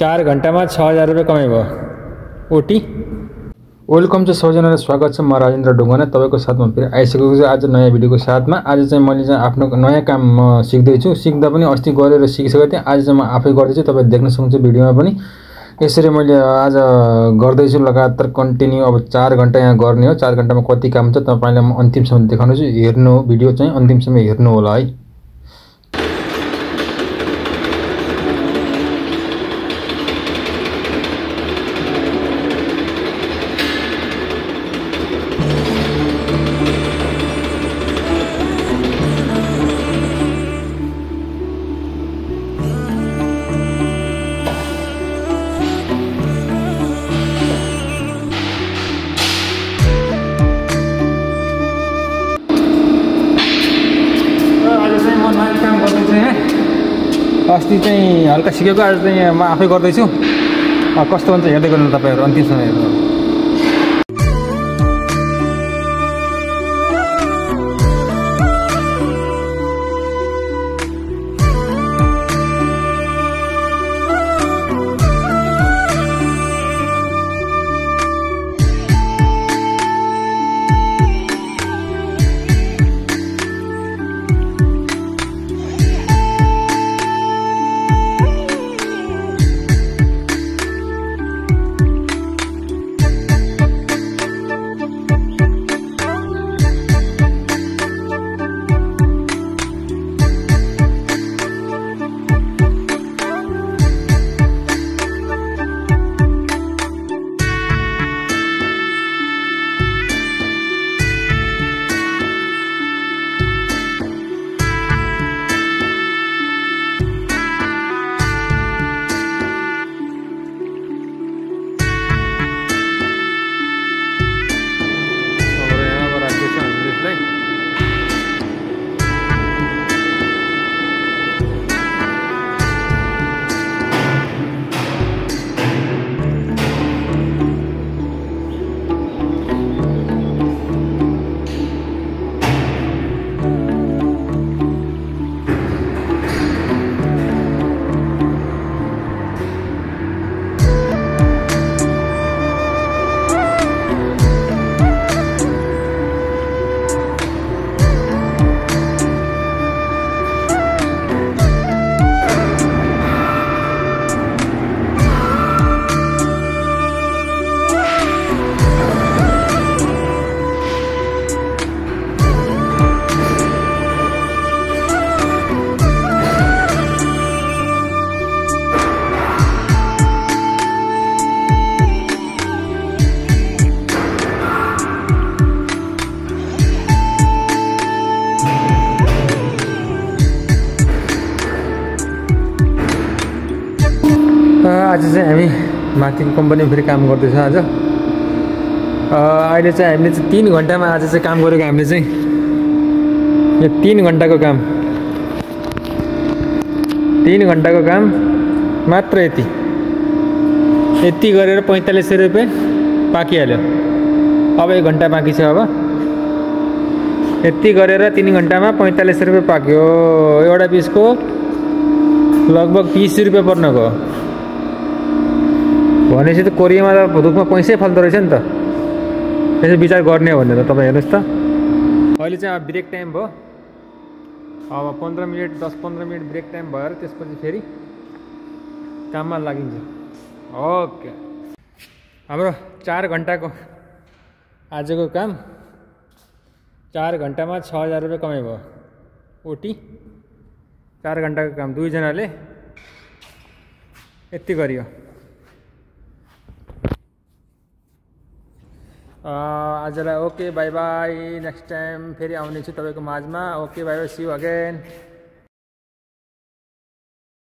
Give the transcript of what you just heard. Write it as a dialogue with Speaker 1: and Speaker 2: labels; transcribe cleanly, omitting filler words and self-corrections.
Speaker 1: 4 घण्टामा 6000 रुपैयाँ कमाइ भयो ओटी। वेलकम चाहिँ सबैजनालाई स्वागत छ। म राजेन्द्र ढुङ्गाना तपाईँको साथमा फेरि आइसकेको छु आज नयाँ भिडियोको साथमा। आज चाहिँ मैले चाहिँ आफ्नो नयाँ काम म सिक्दैछु। सिक्दा पनि अस्ति गरेर सिकिसकेको थिएँ, आज चाहिँ म आफै गर्दैछु। तपाईँ देख्न सक्नुहुन्छ भिडियोमा पनि। यसरी मैले आज गर्दैछु लगातार कन्टिन्यू। अब 4 घण्टा यहाँ गर्ने हो। 4 घण्टामा कति काम छ तपाईँलाई म अन्तिमसम्म देखाउनेछु। हेर्नु भिडियो चाहिँ अन्तिमसम्म हेर्नु होला है। अस्ति चाहिँ हल्का सिकेको, आज चाहिँ म आफै गर्दैछु। कस्तो हुन्छ हेर्दै गर्नु तपाईँहरू अन्तिमसम्म हेर्नु। आज चाहिँ हामी माथिको कम्पनीमा फेरि काम गर्दैछौँ। आज अहिले चाहिँ हामीले चाहिँ 3 घण्टामा आज चाहिँ काम गरेको। हामीले चाहिँ यो 3 घण्टाको काम, 3 घण्टाको काम मात्र यति गरेर 4500 रुपैयाँ पाकिहाल्यो। अब 1 घण्टा बाँकी छ। अब यति गरेर 3 घण्टामा 4500 रुपैयाँ पाक्यो। एउटा पिसको लगभग 20 रुपैयाँ पर्नको भनेपछि त कोरियामा त दुःखमा पैसै फाल्दो रहेछ नि त। यसो विचार गर्ने हो भने त तपाईँ हेर्नुहोस् त। अहिले चाहिँ अब ब्रेक टाइम भयो। अब 15 मिनट 10-15 मिनट ब्रेक टाइम भएर त्यसपछि फेरि काममा लागिन्छ। ओके, हाम्रो 4 घण्टाको आजको काम, 4 घण्टामा 6000 रुपैयाँ कमाइ भयो ओटी। 4 घण्टाको काम 2 जनाले यति गरियो। आजलाई okay, bye bye. Next time फेरि आउने छु तपाईँको माझमा। Okay, bye bye, see you again.